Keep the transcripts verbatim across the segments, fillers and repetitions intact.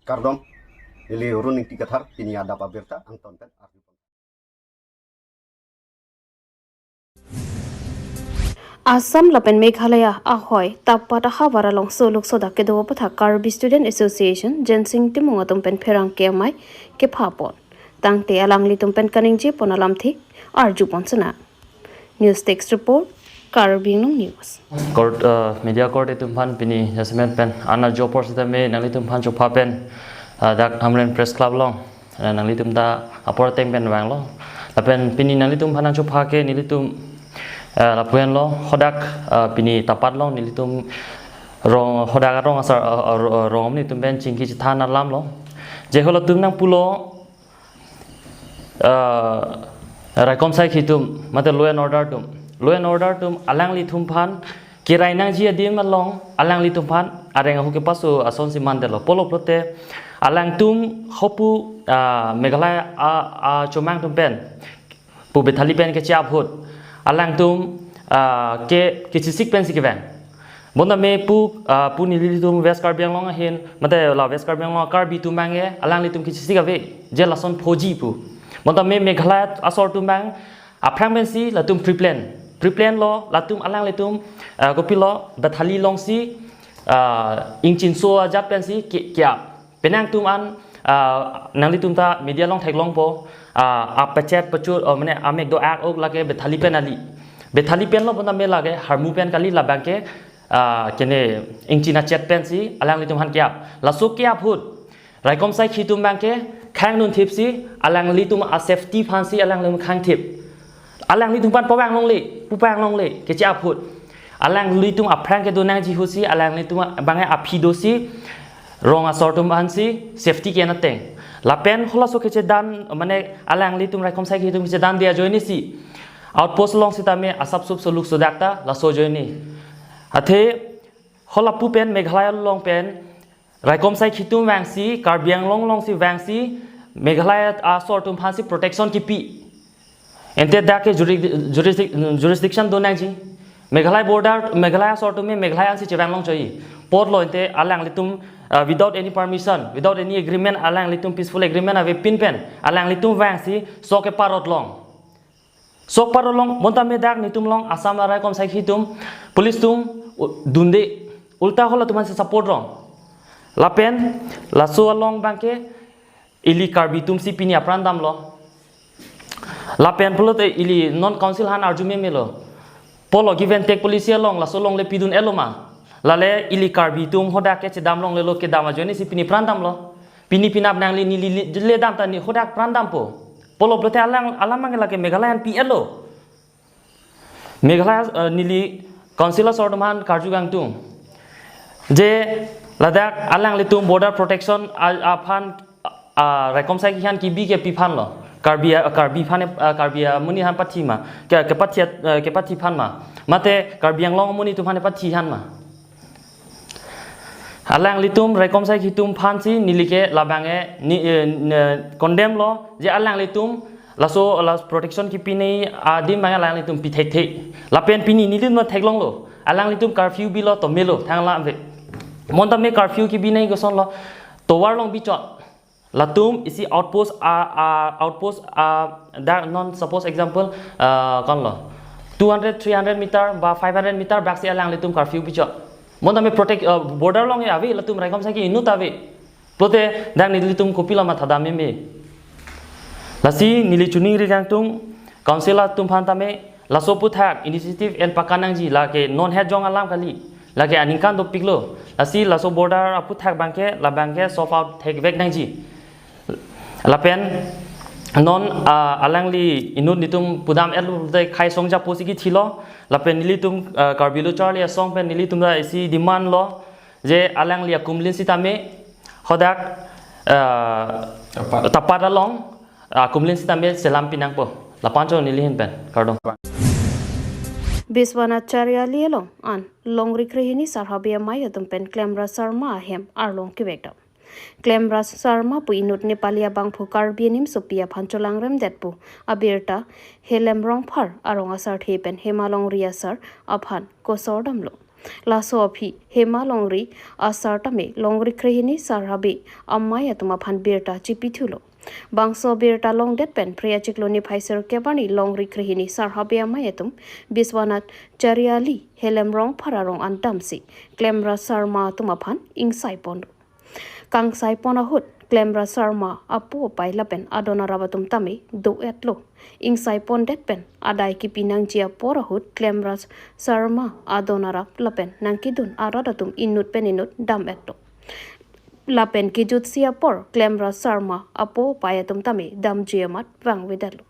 Kardom, neli Run Ingti Kathar, pini adap abirta angton pen arju. Assam lapen Meghalaya ahoi Tapat ahavar along soluk sodak kedo aputhak Karbi Student Association Jensing Timung atum pen pherangke amei kephapon. Tangte alanglitum pen kaningjepon alamthe arjupon sena. News Desk Report, Karbi Anglong News. Court, uh, media court atum aphan pini jasemet pen ana jopor sitame nanglitum aphan chopha pen, uh, dak Hamren Press Club along, uh, nanglitum ta apor ateng pen vanglo. Lapen pini nanglitum aphan nangchopha ke nelitum, uh, lapu-an lo hadak, uh, pini Tapat along nelitum rong hadak arong asar, uh, uh, rong amonit atum pen chingki chethan alam lo. Je halatum nangpulo, uh, raikom saikhi atum, mate law and order atum. Law and order atum alanglitum aphan kerai nangji adim along alanglitum aphan areng ahu kepaso asonsi mandetlo. Polo pulote alangtum hopu, uh, Meghalaya a, achomang atum pen pu Bethali pen keche ahut alangtum, uh, ke kechesik pensi kevang. Bonta me pu, ah, pu nelitum West Karbi Anglong ahin, mate la West Karbi Anglong Karbi atum abangke alanglitum kechesik ave, je lason phoji pu. Bonta me Meghalaya asor atum abang aphrang pensi latum pre-plan. Pre-plan lo latum alanglitum, ah, kopilo Bethali alongsi, ah, ingchinso ajat pensi ke, ke Penang atum an, ah, nanglitum ta media along theklongpo, ah, apachet pachur, oh, mane amek do-ak ok lake Bethali pen kali. Bethali pen lo bonta me lake Harmu pen kali, labangke, ah, kene ingchin achet pensi alanglitum aphan ke-ap. Laso ke-ap ahut raikom saikhi atum abangke khang dun thipsi alanglitum a-safety aphansi alanglitum khang thip. Alanglitum aphan pavang longle, pavang longle, keche ahut. Alanglitum aphrang kedo nangji ahutsi, alanglitum abangke aphi dosi, rong asor atum aphansi, safety ke-en ateng. Lapen halaso kechedan, mane alanglitum raikom saikhi atum kechedan dia ajoinesi outpost along sitame asap sup soluk sodak ta, laso ajoine. Athe, halapu pen Meghalaya along pen, raikom saikhi atum vangsi, Karbi Anglong alongsi vangsi, Meghalaya asor atum aphansi protection kipi. Ante dak ke jurisdic-, jurisdic-, jurisdiction do nangji. Meghalaya border, Meghalaya asor atum me Meghalaya ansi chevang long choi. Apotlo ante alanglitum, uh, without any permission, without any agreement, alanglitum peaceful agreement avepin pen alanglitum vangsi sok keparot long. Sok parot long, bonta me dak netum along Assam araikom saikhi atum, police atum, u-, dunde, ulta halatum aphansi support rong. Lapen, laso along abangke, ili Karbi atumsi pini apran damlo. Lapen pulote ili non council aphan arju memelo. Polo give and take policy along, laso along le pidun-etlo ma. Lale ili Karbi atum hadak ke chedam longlelo, kedam ajoinesi pini pran damlo. Pini penap nangli neli le, le dam ta ne hadak pran dampo. Polo pulote alang, alam abangke lake Meghalaya an pi-etlo. Meghalaya, eh, neli council asor atum aphan karju kangtung. Je ladak alanglitum border protection a, aphan, a, raikom saikhi aphan kibi ke pi aphanlo. Karbi, a, Karbi aphan, a, Karbi amonit aphan pathi ma. Ke, kepathi, eh, kepathi aphan ma. Mate Karbi Anglong amonit atum aphan pathi aphan ma. Alanglitum raikom saikhi atum aphansi neli ke labangke ne, eh, ne, condemn lo, je alanglitum laso, la protection kipine adim abang alanglitum pi thekthe. Lapen pini nelitum theklonglo. Alanglitum curfew bilo to melo thang alam ave. Bonta me curfew kibinei kosonlo. Tovar along bichot. Latum isi outpost a, a, outpost a, dak non suppose example, ah, konlo. Two hundred, three hundred meter ba five hundred meter baksi alanglitum curfew bichot. Bonta me protect, ah, border along ave latum raikom saikhi inut ave. Pulote dak nelitum kopilo mathadam meme. Lasi neli choningri kangtung council atum aphan tame laso aputhak initiative en pakan nangji, lake non het jong alam kali. Lake aningkan dopiklo. Lasi laso border aputhak abangke, labangke solve out thekvek nangji. Lapen non, ah, alangli inut netum pudam-etlo te khai song japo si kithilo. Lapen nelitum, ah, Karbi Lo Charli Asong pen nelitum ta isi demand lo. Je alangli akumlin sitame hadak, ah, Tapat. Tapat along, ah, akumlin sitame selam pinangpo. Lapu-an chot neli ahin pen. Kardom. Biswanath Chariali along an longri krehini Sarhabi amei atum pen Klemra Sharma ahem arlong kevekdam. Klemra Sharma pu inut Nepali abangphu Karbi animsopi aphan cholangremdet pu abirta Helem Rongphar arong asarthe pen Hema Longri asar aphan kosor damlo. Laso aphi Hema Longri asar tame Longri Krehini Sar Habe amei atum aphan birta chipithulo. Bangso birta longdet pen Phre achiklo niphai sirkep arni Longri Krehini Sar Habe amei atum Biswanath Chariali Helemrong Phararong an damsi Klemraj Sarma atum aphan ingsai pon. Kangsai pon ahut Klemraj Sarma apo apai lapen adon arap atum tame do-etlo. Ingsai pondet pen adai kipi nangji apor ahut Klemraj Sarma adon arap lapen nangkedun arat atum inut pen inut dam-etlo. Lapen kejutsi apor Klemraj Sarma apo apai atum tame damji amat vangvedetlo.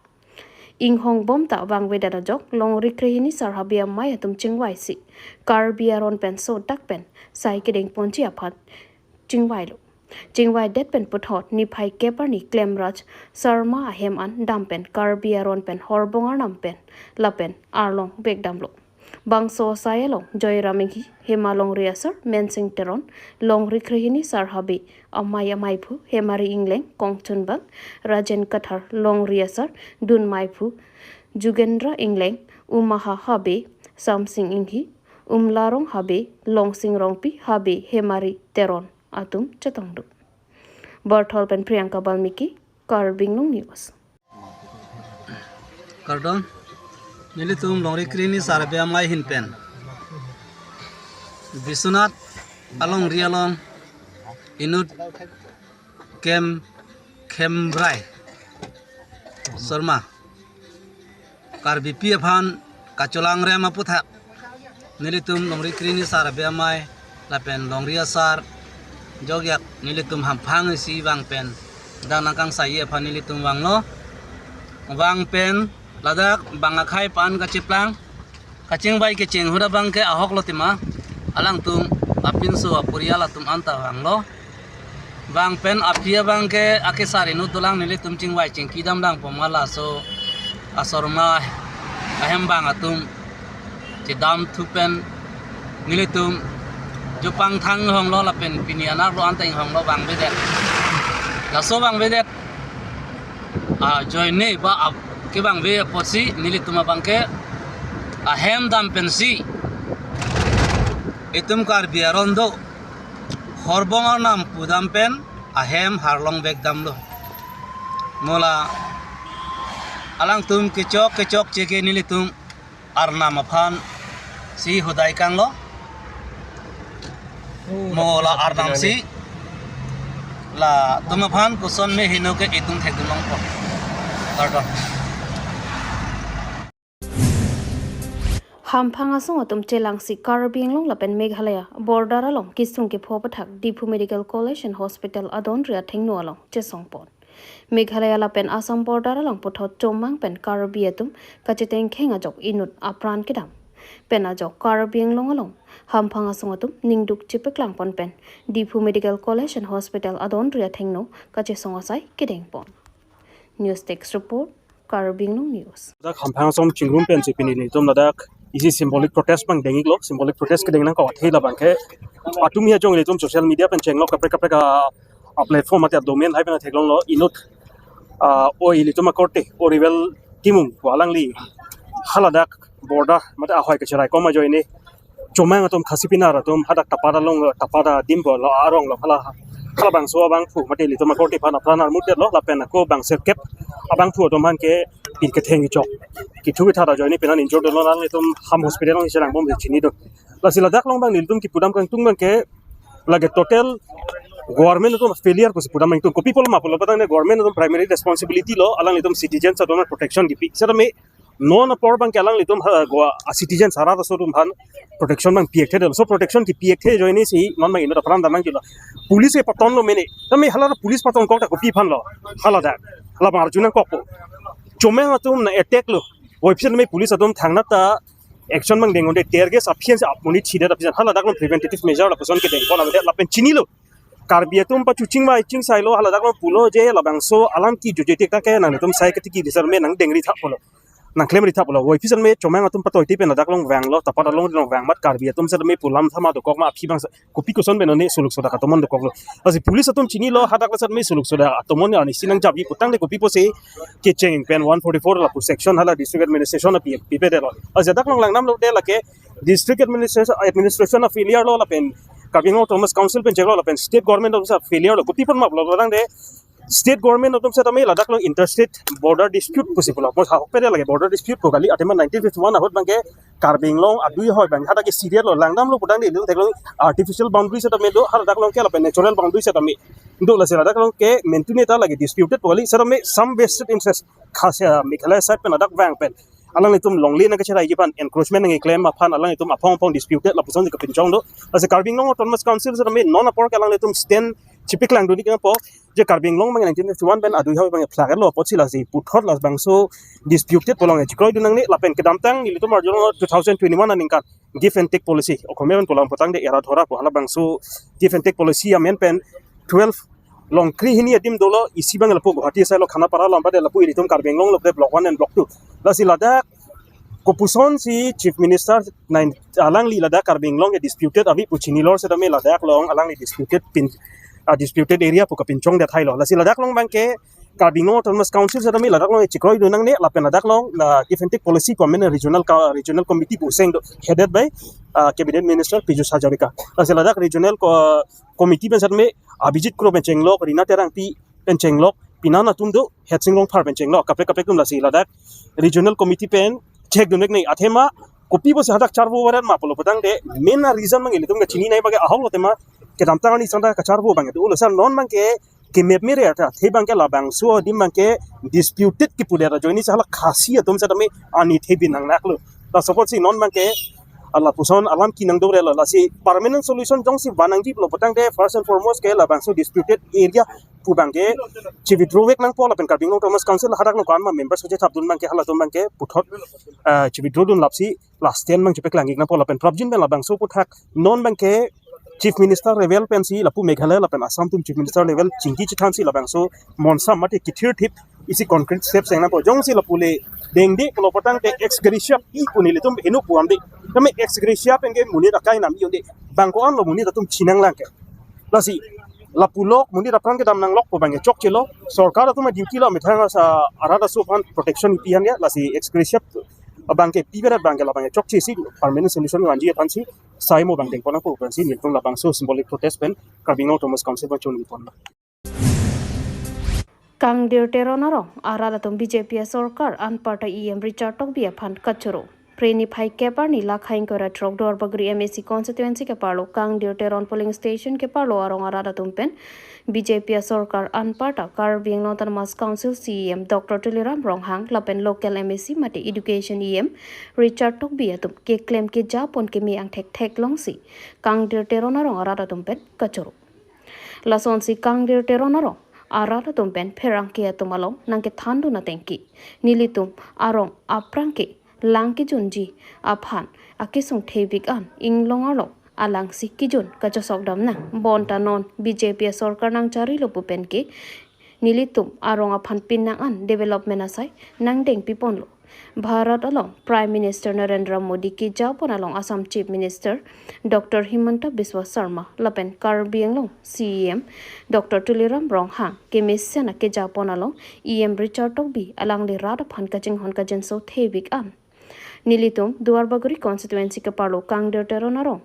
Inghongbom ta vangvedet ajok Longri Krehini Sar Habe amei atum chingvaisi Karbi aron pen sodak pen sai kedeng ponji aphan chingvailo. Chingvaidet pen puthot niphai kep arni Klemraj Sarma ahem an dam pen Karbi aron pen Horbong arnam pen lapen arlong vekdamlo. Bangso asai along Joyram Inghi, Hema Longri asar Mensing Teron, Longri Krehini Sar Habe amei ameiphu Hemari Ingleng, Kongchunbang Rajen Kathar, Longri asar dun meiphu Jugendra Ingleng, Umaha Habe, Samsing Inghi, Umlarong Habe, Longsing Rongpi Habe, Hemari Teron atum chetongdun. Barthol pen Priyanka Balmiki, Karbi Anglong News. Kardom, nelitum Longri Krehini Sar Habe amei ahin pen Biswanath alongri along inut kem khembrai Sarma Karbipi aphan kacholangrem aputhak nelitum Longri Krehini Sar Habe amei lapen Longri asar jokjak nelitum hamphang isi vang pen dang nangkangsai aphan nelitum vanglo. Vang pen ladak bang akhei pan kachiplang kachingvai kecheng ahut abang ke ahok lo tima, alangtum apinso aporial atum anta vanglo. Vang pen aphi abang ke akesar inut dolang, nelitum chingvai chingki damlang poma laso aSarma ahem bang atum chedamthu pen nelitum jupang thang inghonglo lapen pini anerlo anta inghonglo vangvedet. Laso vangvedet ajoine ba ap- kevangve apotsi nelitum abang ke ahem dam pensi itum Karbi aron do Horbong arnam pudam pen ahem harlong vekdamlo. Mo la alangtum kechok kechokche ke nelitum arnam aphan si hodai kanglo. Mo la arnam si latum aphan koson me heno ke itum thekdun longpo. Kardom. Hamphang asong atum chelangsi Karbi Anglong lapen Meghalaya border along kesung kepho aputhak Diphu Medical College and Hospital adonri athengno along chesong pon. Meghalaya lapen Assam border along puthot chomang pen Karbi atum kachetengkheng ajok inut apran kedam pen ajok Karbi Anglong along hamphang asong atum ningduk chepeklang pon pen Diphu Medical College and Hospital adonri athengno kachesong asai kedeng pon. News Desk Report, Karbi Anglong News. Ladak hamphang asong chingrum pensi pini nelitum ladak isi symbolic protest abang deng-iklo, symbolic protest kedeng nangkok athe labang ke atum hi ajong nelitum social media pen chenglok kaprek kaprek a, a platform ate a domain hai pen theklonglo inut, ah, o ilitum akorte o rival Timung pu alangli haladak border mate ahoi kacherai kom ajoine chomang atum Khasi pinar atum hadak Tapat along, Tapat adim pu lo arong lo hala, halabangso abangphu mate ilitum akorte aphan apran armutdetlo lapen ako bang sirkep abangphu atum aphan ke pir ketheng chok kethu kethat ajoine pini injured lo, nanglitum Ham Hospital along chelangbom chinidun. Lasi ladak along abang nelitum kepudam kangtung abang ke lake total government atum failure pusi pudam kangtung. Kopi pulo ma pulo patang ne government atum primary responsibility lo alanglitum citizens atum protection kipi. Setame non apor abang ke alanglitum ha, Goa, a citizen sara aso atum aphan protection abang pi-ekthe. So protection kipi-ekthe ajoine si non abang inut apran dam nangji lo. Police ke patonlo mene. Tame hala police patonkok ta kopi aphan lo? Haladak. Hala abang arju nangkokpo. Chomang atum na attack lo. Oi pisi me police atum thangnat ta action abang dengdunde, tear gas aphi ansi apmonit chidet aphi ansi haladak lo preventative measure lapuson kedeng pon avedet lapen chinilo. Karbi atum pachu chingvai chingsailo, haladak lo pulo je labangso alam ki joje tik tak ke nanglitum sai ketiki disar me nangdengri thap pulo, nangklemri thap pulo. Oi pisi me chomang atum patoi ti pen ladak along vanglo, Tapat along along vang mat Karbi atum sar me pu lam thama dokok ma aphi abang sa-, kopi koson pen ne suluk sodak atomon dokoklo. Lasi police atum chinilo, hadak la sar me suluk sodak atomon arnisi nangjabi putangte kopi pusi kecheng pen one forty-four lapu section hala district administration api pipedetlo. Lasi ladak along langnamlo de lake District administration, administration a failure lo lapen Karbi Anglong Autonomous Council pen cheklo lapen state government atum si failure lo. Kopi aphan ma pulo tangte state government atum setame ladak along interstate border dispute pusi pulo. Mo ha pede lagi border dispute pu kali, athema nineteen fifty-one ahut abangke Karbi Anglong adui ahoi abang hadak ke serial lo, langdamlo pu tangte ilitum theklong artificial boundary setame do, hadak along ke lapen natural boundary setame do, lasi ladak along ke mentune ta lagi disputed pu kali, setame some vested interest Khasi, ah, Meghalaya side pen ladak vang pen alanglitum longle nangkacheraiji aphan, encroachment nangkeklem aphan alanglitum aphong aphong disputed lapuson si kapinchong do. Lasi Karbi Anglong Autonomous Council setame non apor ke alanglitum stand chipiklang dun ik nangpo, je Karbi Anglong abang nineteen fifty-one pen adui ahoi abang flag lo apotsi lasi puthot labangso disputed pu along chikroi dun nangne lapen kedamtang ilitum arjulo two thousand twenty-one aningkan give and take policy, Okhomia pen pulang pu tangte era dhora pu, halabangso give and take policy amen pen twelve along krehini adim dolo, isi abang lapu Guwahati asai lo Khanapara along pade lapu ilitum Karbi Anglong lo pade block one and block two. Lasi ladak kopuson si Chief Minister nine alangli ladak Karbi Anglong ke disputed ave pu chinilor setame ladak along alangli disputed pin, ah, disputed area pu kapinchong det hai lo. Lasi ladak along abangke Karbi Anglong Autonomous Council setame ladak along chikroi dun nangne lapen ladak along la give and take policy pu amen regional ka, regional committee pu seng do, headed by, ah, Cabinet Minister Piyush Hazarika. Lasi ladak regional ko, committee pen setame Abhijit Kro pen chenglok, Rina Terangpi pen chenglok, pinan atum do, Hetsing Rongphar pen chenglok, kaprek kaprek atum, lasi ladak regional committee pen check dun ik nangji, athema kopi pusi hadak charvo varet ma pulo pu tangte main a reason abang ilitum kachini nangji abangke ahok lo tema kedamtang arni sangta kacharvo abang do lo, sir, non abangke kemep mere ta the abangke labangso adim abangke disputed kipu det ajoine si hala Khasi atum setame ani thebin nanglak lo. Laso apotsi non abangke lapuson alam kenang dore lo, lasi permanent solution jongsi van nangji pulo pu tangte first and foremost ke labangso disputed area pu abangke chi withdraw vek nangpo lapen Karbi Anglong Autonomous Council hadak along ko-an ma members kachethap dun abangke halatum abangke puthot, ah, chi withdraw dun lapsi last stand abang chipiklang ik nangpo lapen prapjin pen labangso aphuthak non abangke Chief Minister level pensi lapu Meghalaya lapen Assam atum Chief Minister level chingki chethansi labangso monsam mate kithirthip isi concrete steps seng nangpo, jongsi lapu le dengde pulo pu tangte ex gratia pi pu nelitum heno pu-an de. Tame ex gratia pen ke monit akai nam i-un de. Bang ko-an lo monit atum chinang lang ke. Lasi lapu lok monit aphrang kedam nanglok pu abangke chokche lo. Sorkar atum a-duty lo, methang asa arat aso aphan protection pi-an ya, lasi ex gratia abangke pi berat abangke labangke chokche si permanent solution vanji aphansi sai mo abang dengpon nangpo pensi nelitum labangso symbolic protest pen Karbi Anglong Autonomous Council abang chun ponlo. Kangdir Teron arong arat atum B J P asorkar anparta E M Richard Tokbi aphan kachoro. Phre niphai kep arni lakhai ingkoi ra throk Duarbagori M A C constituency keparlo Kangdir Teron polling station keparlo arong arat atum pen B J P asorkar anparta Karbi Anglong Autonomous Council C E M Doctor Tuliram Ronghang lapen local M A C mate education E M Richard Tokbi atum keklem kejapon keme angthek theklongsi Kangdir Teron arong arat atum pen kachoro. Lasonsi Kangdir Teron arong arat atum pen pherangke atum along nangkethandun ateng ke nelitum arong aphrang ke lang kejunji aphan akesung thepik an inglong arlo alangsi kejun kachosok dam nang. Bonta non B J P asorkar nangcharilo pu pen ke nelitum arong aphan pinang an development asai nangdengpi ponlo. Bharat along Prime Minister Narendra Modi kejapon along Assam Chief Minister Doctor Himanta Biswa Sarma lapen Karbi Anglong C E M Doctor Tuliram Ronghang kemesen akejapon along E M Richard Tokbi alangli rat aphan kachinghon kajinso thepik an nelitum Duarbagori constituency keparlo Kangdir Teron arong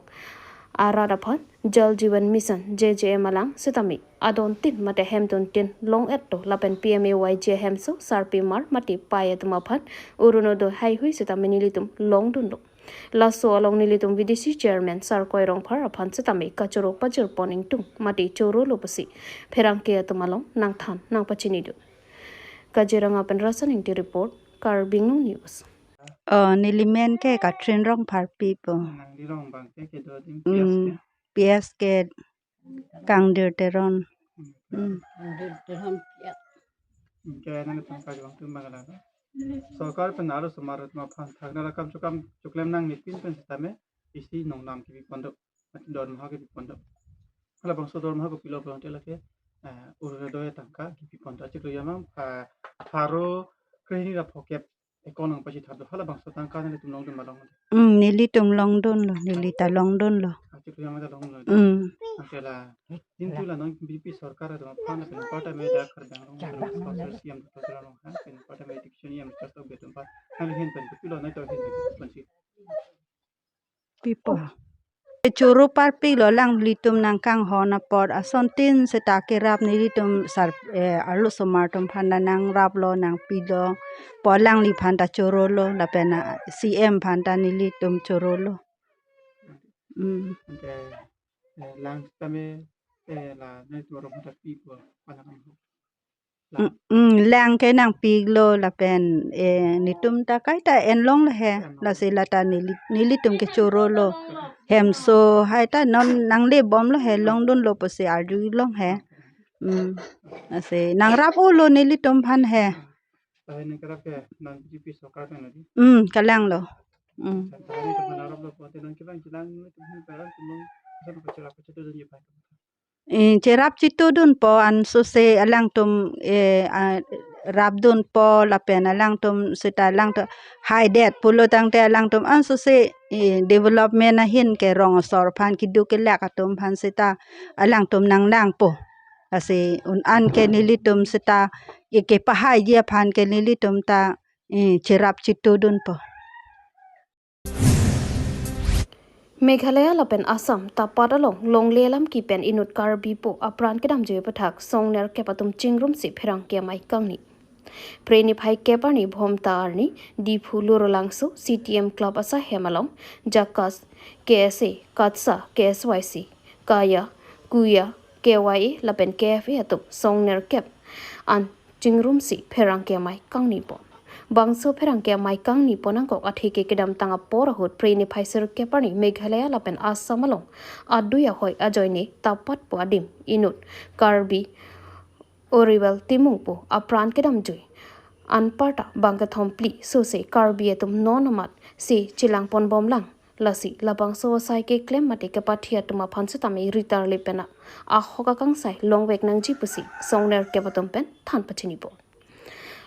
arat aphan Jal Jeevan Mission, J J M alang setame adon tin mate hemtun tin long-et do lapen P M A Y G ahemso sarpimar mate pai atum aphan Orunodoi haihui setame nelitum longdunlo. Laso along nelitum V D C chairman Sarkoi Rongphar aphan setame kachoro pajirpon ingtung mate chorolo pusi pherangke atum along nangthan nangpachini do. Kaziranga pen Rasan Ingti report, Karbi Anglong News. Oh, nelimen ke Catherine Rongpharpi pu. Nangli rong abangke kedo adim, hmm, P S ke? P S ke Kangdir Teron. Hmm. Hmm. Kangdir Teron, ya. Hmm, ke nangli tangka jong tum bangla. Sorkar pen aro osomar atum aphan thakna rakam chokam choklem nangne pin pen setame isi nongnam kepi pon do, dormoha kepi pon do. Halabangso dormoha kopilo pulote lake, eh, Orunodoi atangka kepi pon do. Achiklo yamang pha-, pharo krehini ra phokep account nangpachethap do, halabangso tangka nelitum longdun ma longle? Hmm, nelitum longdunlo, neli ta longdunlo. Achiklo yamang ta longdunlo. Hmm. Anke la, eh, din tu la non B J P sorkar atum aphan pen parta me dak kardang long, Charbak long, C E M Doctor Tuliram Ronghang pen parta me Deputy C E M Richard Tokbi atum aphan nangli ahin pen kopilo, nangli ahin pen kopilo si. Pipo. Choro parpiklo, alanglitum nangkanghon apot asontin seta kerap nelitum sar, eh, arlo osomar atum aphan ta nangraplo, nangpilo. Po alangliphan ta chorolo, lapen, ah, C M aphan ta nelitum chorolo. Hmm. Ante, eh, lang tame, eh, la nelitum aron aphan ta pipo, palang am ho. Mm, mm, lang ke nangpiklo lapen, eh, netum ta kaita enlonglo he. Enlong. Lasi lata neli, nelitum ke chorolo. Hemso hai ta non nanglebomlo he, longdunlo pusi arjulong he. Mm. Lasi nangrap-olo nelitum aphan he. Tahai nangkerap ke, non B J P sorkar kan lagi. Mm, kalanglo. Mm. Tahai nangkerap lo, pote nangkelang kelang nelitum aphan parang tumong, sana kecil apa cetu dan jepai. Eh, cherap chitudunpo ansose alangtum, eh, ah, rapdunpo lapen alangtum seta alangtum haidet pulo tangte alangtum ansose, eh, development ahin ke rong asor aphan keduk kelak atum aphan seta alangtum nanglangpo. Lasi un-an ke nelitum seta, eh, kepahaiji aphan ke nelitum ta, eh, cherap chitudunpo. Meghalaya lapen Assam tapat along longle alam kipen inut Karbi po apran kedamjui aputhak song nerkep atum chingrumsi pherangke amei kangni. Phre niphai kep arni Bhomta arni Diphu Lurolangso C T M Club asahem along Jakas, K S A, Katsa, K S Y C, Kaya, Kuya, K Y A lapen K F A atum song nerkep an chingrumsi pherangke amei kangnipon. Bangso pherangke amei kangnipon angkok atheke kedamtang apor ahut phre niphai sirkep arni Meghalaya lapen Assam along adui ahoi ajoine tapatpo adim inut Karbi Oriwel Timung po apran kedamjui. Anparta bangkethom phli sose Karbi atum non amat si chelangponbomlang. Lasi labangso asai keklem mate kepathi atum aphan setame ritar le pena ahok akangsai longvek nangji pusi song nerkep atum pen than pachinipo.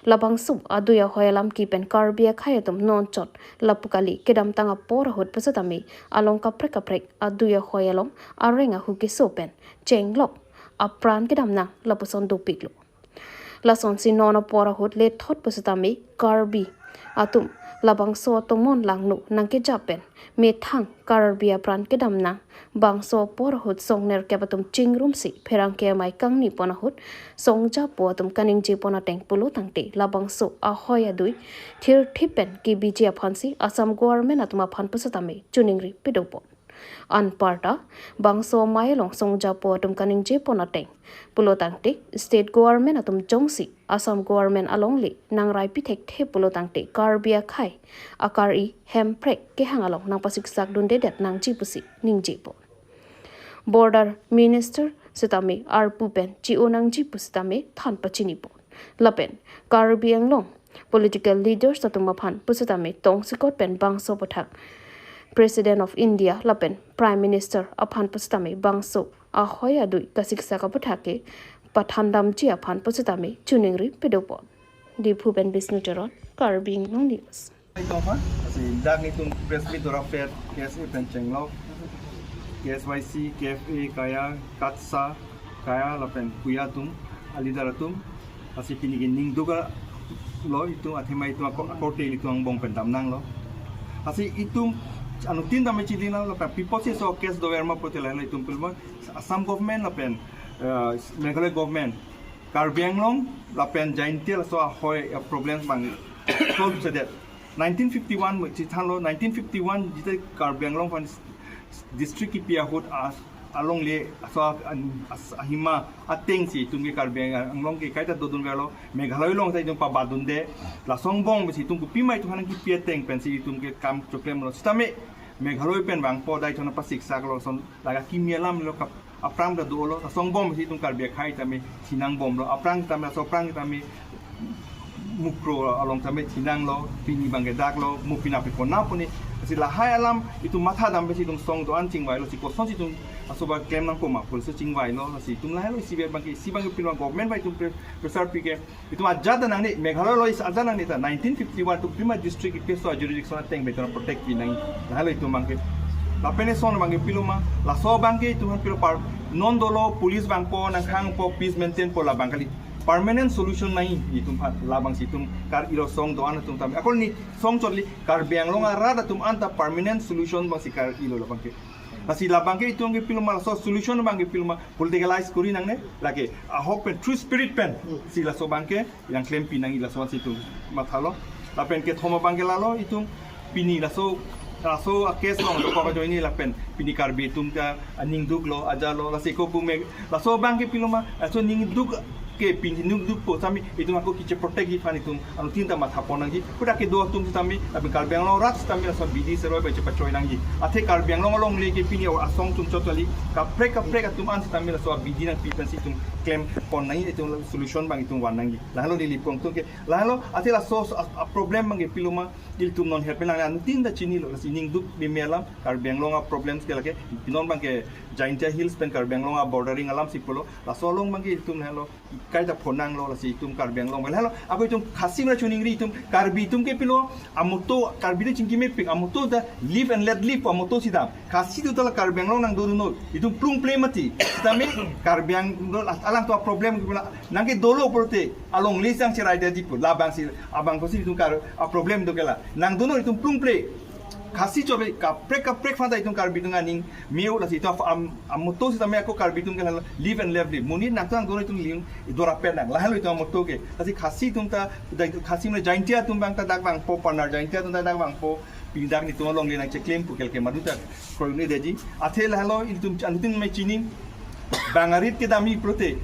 Labangso adui ahoi alam kipen Karbi akhei atum non chot lapu kali kedamtang apor ahut pu setame along kaprek kaprek adui ahoi along areng ahu keso pen chenglok apran kedam nang lapuson dopiklo. Lasonsi non apor ahut lethot pu setame Karbi atum labangso atomon langno nangkejap pen methang Karbi apran kedam nang. Bangso apor ahut song nerkep atum chingrumsi pherangke amei kangnipon ahut song japo atum kaningjepon ateng pulo tangte labangso ahoi adui thirthip pen kebiji aphansi Assam government atum aphan pu setame choningri pedopon. Anparta bangso amei along song japo atum kaningjepon ateng pulo tangte state government atum jongsi Assam government alongle nangrai pithekthe pulo tangte Karbi akhei akari hemprek kehang along nangpasiksak dundedet nangji pusi ningjepon. Border minister setame arpu pen chi-o nangji pu setame than pachinipo. Lapen Karbi Anglong political leaders atum aphan pu setame tongsekot pen bangso aputhak President of India lapen Prime Minister aphan pu setame bangso ahoi adui kasiksak aputhak kepathandamji aphan pu setame choningri pedopon. Diphu pen Bishnu Teron, Karbi Anglong News. Ito pa, kasi dak nelitum press meet dora pet K S A pen chenglok, K S Y C, K F A, Kaya, Katsa, Kaya lapen Kuya atum, a leader atum, kasi pini ke ningduk lo itum athema itum ako, akorte itum angbong pen damnanglo. Kasi itum anuttin tame chidinanglo, ka pipo si so case dover ma pote lahenlo itum pilmo, Assam government lapen, eh, Meghalaya government, Karbi Anglong lapen Jaintia laso ahoi, eh, problems bang solve sedet. Nineteen fifty-one mo chithanlo, nineteen fifty-one jite Karbi Anglong aphan district kipi ahut a, alongle aso an, as, ahima atengsi itum ke Karbi Anglong ke kaita dodunverlo, Meghalaya along ta itum pabadunde. Laso angbong si itum kopima itum aphan kipi ateng pensi itum ke kam choklemlo. Sitame Meghalaya pen vangpo dai thona pasiksaklo, lason laga kimi alamlo kap aphrang ta dolo, laso angbong si itum Karbi akhei tame thinangbomlo, aphrang tame, laso aphrang tame Mukro along tame thinanglo, pini bangke daklo, mo pina pe kona puni. Kasi lahai alam itum matha dam pensi itum song do-an chingvailo, si kosonsi itum asoba klem nangkoma pulso chingvailo, si itum lahailo isi bangke, isi bangke pilma government ba itum pre-, pressure pike, itum ajat nangne, Meghalaya lo isi ajat nangne ta, nineteen fifty-one itum pima district ipe so jurisdiction ateng beton protect pinang, lahailo itum bangke. Lapen eson bangke piloma, laso bangke itum han pilo par, non dolo, police vangpo, nangkhangpo, peace maintain po la bangkali. Permanent solution nai itum aphan, labangsi itum kar-ilo asong do-an atum tame. Akon ni song chotli Karbi Anglong arat atum anta permanent solution bangsi kar-ilo labangke. Lasi labangke itum ke piloma laso solution abangke piloma politicalize kori nangne, lake ahok pen true spirit pen si laso abangke nangklempi nangji, laso si itum mathalo. Lapen kethom abangke lalo itum pini laso, laso a-case along dokok ajoine lapen pini Karbi atum ke aning duklo, ajalo, lasi ko pume laso abangke piloma, laso ning duk ke pini ning dukpo tame itum ako kacheprotectji aphan itum anuttin ta mathapon nangji. Kodak kedo atum tame, lapen Karbi Anglong arat tame laso abidi seroi bai chepachoi nangji. Athe Karbi Anglong alongle ke pini asong atum chot kali, kaprek kaprek atum an tame laso abidi nangpi pensi itum klempon nangji, itum solution abang itum van nangji. Lahelo neli pon atum ke, lahelo athe laso a, a-problem abangke piloma, ilitum non het pen lang anuttin ta chinilo, lasi ning duk bime alam, Karbi Anglong a-problems ke lake, non abangke Jaintia Hills pen Karbi Anglong a-bordering alamsi pulo, laso along abangke itum lahelo kaita phonanglo, lasi itum Karbi Anglong lahelo, ako itum Khasi mera choningri, itum Karbi atum ke pilo, amotto, Karbi atum chingkimepik, amotto ta live and let live, amotto si dam. Khasi atum ta la Karbi Anglong nangdodunnon, itum plungple mati. Sitame Karbi Anglong alangtum a-problem ke pilo, nangkedolo pulote alongle sang cherai detji pu, labangsi abang kosi itum kar a-problem do ke la. Nangdodunnon itum plungple. Khasi chobe kaprek kaprek aphan ta itum Karbi atum aning me-o, lasi itum am, amotto sitame ako Karbi atum ke la live and let live. Monit nangtum nangdodunnon itum ling idora pen nang. Lahelo itum amotto ke. Lasi Khasi atum ta, da-, Khasi mane Jaintia atum abang ta dak vangpo, Panar Jaintia atum ta dak vangpo. Pini dak netum alongle nangcheklem pu ke lake madu ta kroikre detji. Athe lahelo ilitum anuttin me chini. Bang arit kedamji pulote,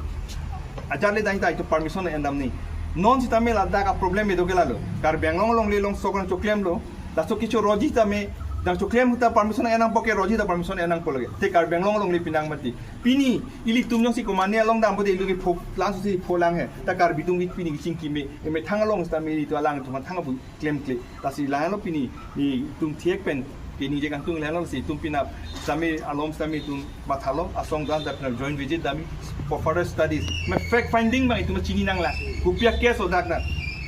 ajat le dang ta itum permission endamnoi. Non sitame ladak a-problem kedo ke lalo. Karbi Anglong alongle along sok nangchoklemlo. Laso kecho roji tame, nangchoklem ta permission en nangpo ke roji ta permission en nangpo lake. Te Karbi Anglong alongle pinang mati. Pini ilitum jongsi komane along dampo te ilitum ke pho, laso si pholang he. Ta Karbi atum pini kachingkime, emethang along sitame ilitum alangtum thang abu klemkle. Lasi lahelo pini itum thek pen, pini je kangtung lahelo si itum penap sitame alom sitame itum mathalo, asong do-an ta penap joint visit damji for further studies. Me fact finding abang itum chini nanglang. Kopi a-case o dak nang.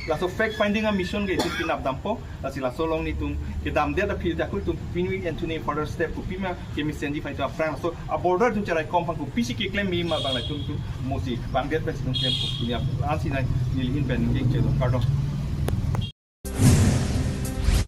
Laso fact finding a-mission ke itum penap dampo. Lasi laso along netum kedamdet aphi ta ko itum pini anthuni further step kopi ma kemesenji aphan itum aphrang. So a-border atum cheraikom aphan kopisi keklem me ma abang la itum itum mosi bangdet pen itum klempo. Pini ap-, ansi nai neli ahin pen ningje chelo. Kardom.